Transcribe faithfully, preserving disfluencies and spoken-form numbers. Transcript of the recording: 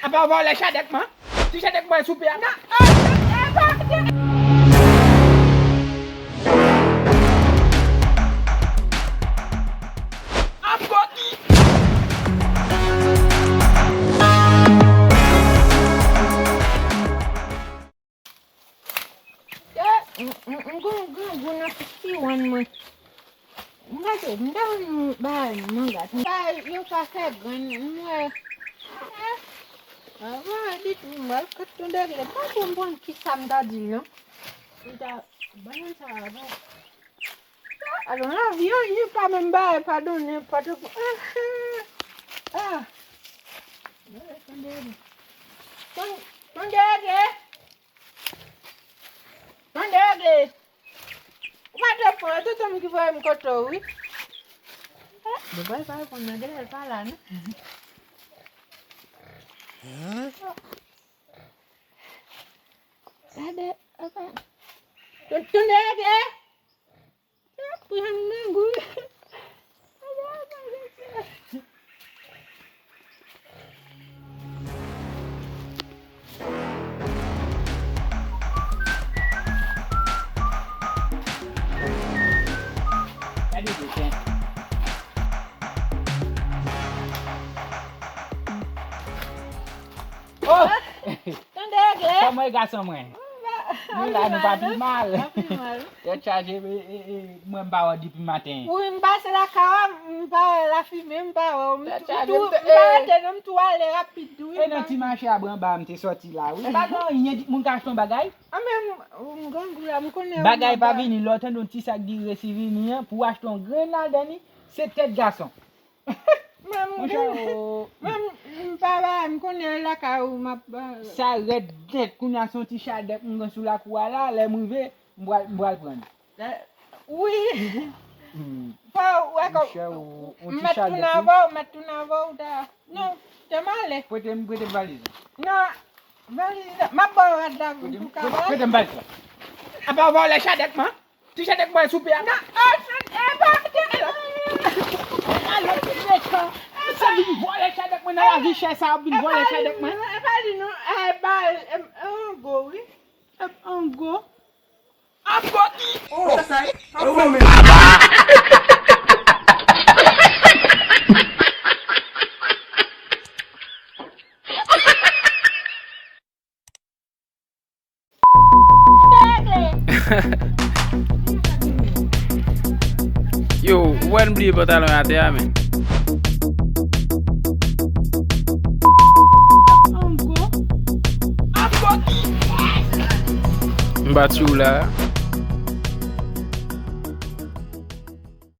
Apa vòlè chadèk mwen? Ti chadèk mwen sou pye a. Ap gòki. M, m, m gon grangou nan ti wann mwen. M pa te, m ta konn bagay manga. Sa yo pa fè grenn, m wè. Eh, ah, m wè ditou, m wè kat tondegle. M pa konprann kisa m ta di l non. M ta, bagay sa a bon. Alò, lavi an, li pa menm bagay, padon, nenpòt kwa. Ah, ah, ah. Tondegle. Ton, tondegle. Tondegle. Ou pa te pran, tonton m ki voye m kote w, wi. Bòbòy pa reponn mwen, genlè l pa la, non? Gade, apa. Tondegle. Pran grangou. Gade desen. Oh! Tondegle. Kòman e gason mwen? Nou la, nou pa pi mal. Pa pi mal. Tèt chaje, e, e, e, mwen m pa wè w depi maten. Wi, m pase lakay ou, m pa wè lafimen, m pa wè w. M tou, m pa rete non, m tou ale rapid wi. E nan ti mache a Branba m te sòti la wi. Pa gen anyen di, moun ka achte yon bagay. A men m, m grangou la, m konnen. Bagay pa vini, lè w tande yon ti sak diri resi vini an, pou w achte yon grenn ladan li, se tèt gason. Monchè, m pa ba, m konnen lakay ou m ap ba. Sa rèd nèt, kounye a se yon ti chadèk m gen sou lakou a la, lè m rive, m pral, m pral pran l. Wi. Fò w wè kò. Monchè, yon ti chadèk wi. M mèt tounen avè w, m mèt tounen avè w ta. Non, te m ale. Prete m, prete m valiz la. Non, valiz la, m ap ba w rad la pou w ka ba. Prete m valiz la. Apa vòlè chadèk mwen? Ti chadèk mwen sou pye a. Nan, ah, chadèk, eh, pa te. Alò, ti mechan. Misye vin vòlè chadèk mwen nan lavi chè sa, ap vin vòlè chadèk mwen. E pa li non, e pa li non, e pa li, e, ango, wi. E, ango. Ango ki? Oh, sa, sa, e, ango, men. Yo, ou wè n bliye pantalon atè a, men. M bat sou ou la.